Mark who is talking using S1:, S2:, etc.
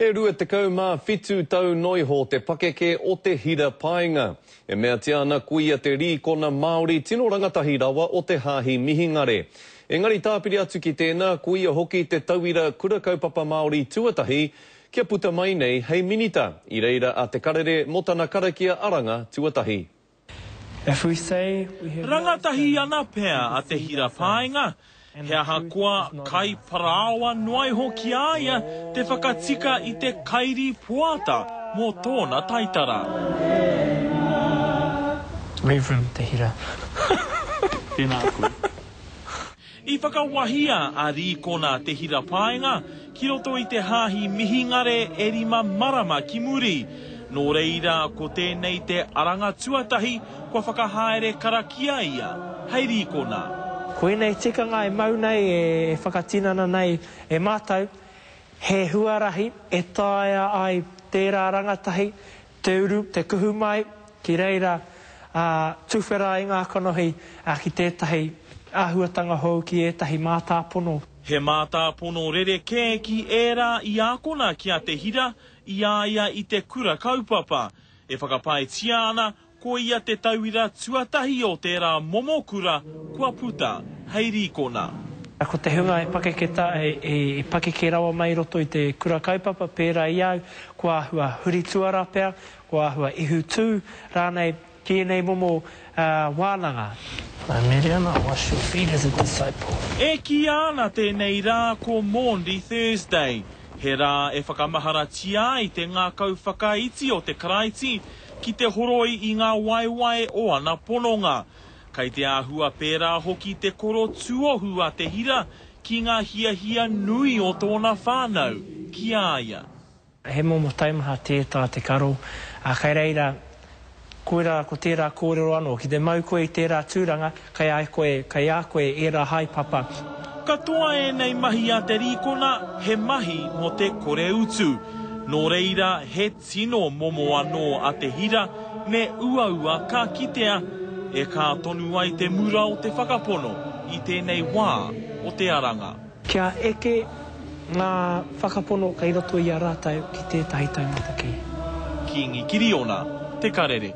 S1: E 27 tau noiho te pakeke o Te Hira Paenga. E meatia ana koia te rīkona Māori tino rangatahi rawa o te Hāhi Mihingare. Engari tāpiri atu ki tēnā, koia hoki te tauira kura kaupapa Māori tuatahi kia puta mai nei hei minita. I reira a Te Karere mō tana karakia aranga tuatahi.
S2: Rangatahi ana pea a Te Hira Paenga, he ahakoa kai parāoa noa iho ki a ia te whakatika i te kairi poata mō tōna taitara.
S3: Reverend Te Hira.
S2: Tēnā koe. I whakawahia a Rīkona Te Hira Paenga ki roto i te Hāhi Mihingare e rima marama ki muri. Nō reira, ko tēnei te aranga tuatahi kua whakahaere karakia ia hei rīkona.
S3: Koinei tikanga e mau nei, e whakatinana nei e mātou, he huarahi e taea ai tērā rangatahi Te uru, te kuhu mai ki reira, ā, tuwhera ai ngā kanohi ki tētahi āhuatanga hou, ki ētahi mātāpono.
S2: He mātāpono rerekē ki ērā i ākona ki a Te Hira i a ia i te kura kaupapa. E whakapaetia ana ko ia te tauira tuatahi o tērā momo kura kua puta hei rīkona.
S3: Ko te hunga e pakeke ta, e pakeke rawa mai i roto i te kura kaupapa pērā i au, kua āhua huri tuara pea, kua āhua ihu tū rānei ki ēnei momo wānanga. I Miriam, I wash your feet as a disciple.
S2: E kīia ana tēnei rā ko Maundy Thursday, he rā e whakamaharatia ai te ngākau whakaiti o te Karaiti ki te horoi i ngā waewae o ana pononga. Kei te āhua pērā hoki te koro tuohu a Te Hira ki ngā hiahia nui o tōna whānau ki a ia.
S3: He momo taumaha tē tā te karo, ā, kei reira, koirā ko tērā kōrero anō, ki te mau koe i tērā tūranga, kei a koe, kei a koe ērā haepapa.
S2: Katoa ēnei mahi a te rīkona, he mahi mō te kore utu. Nō reira, he tino momo anō a Te Hira, me uaua ka kitea, e kā tonu ai te mura o te whakapono i tēnei wā o te aranga.
S3: Kia eke ngā whakapono kei roto i a rātou ki tētahi taumata kē.
S2: Kīngi Kiriona, Te Karere.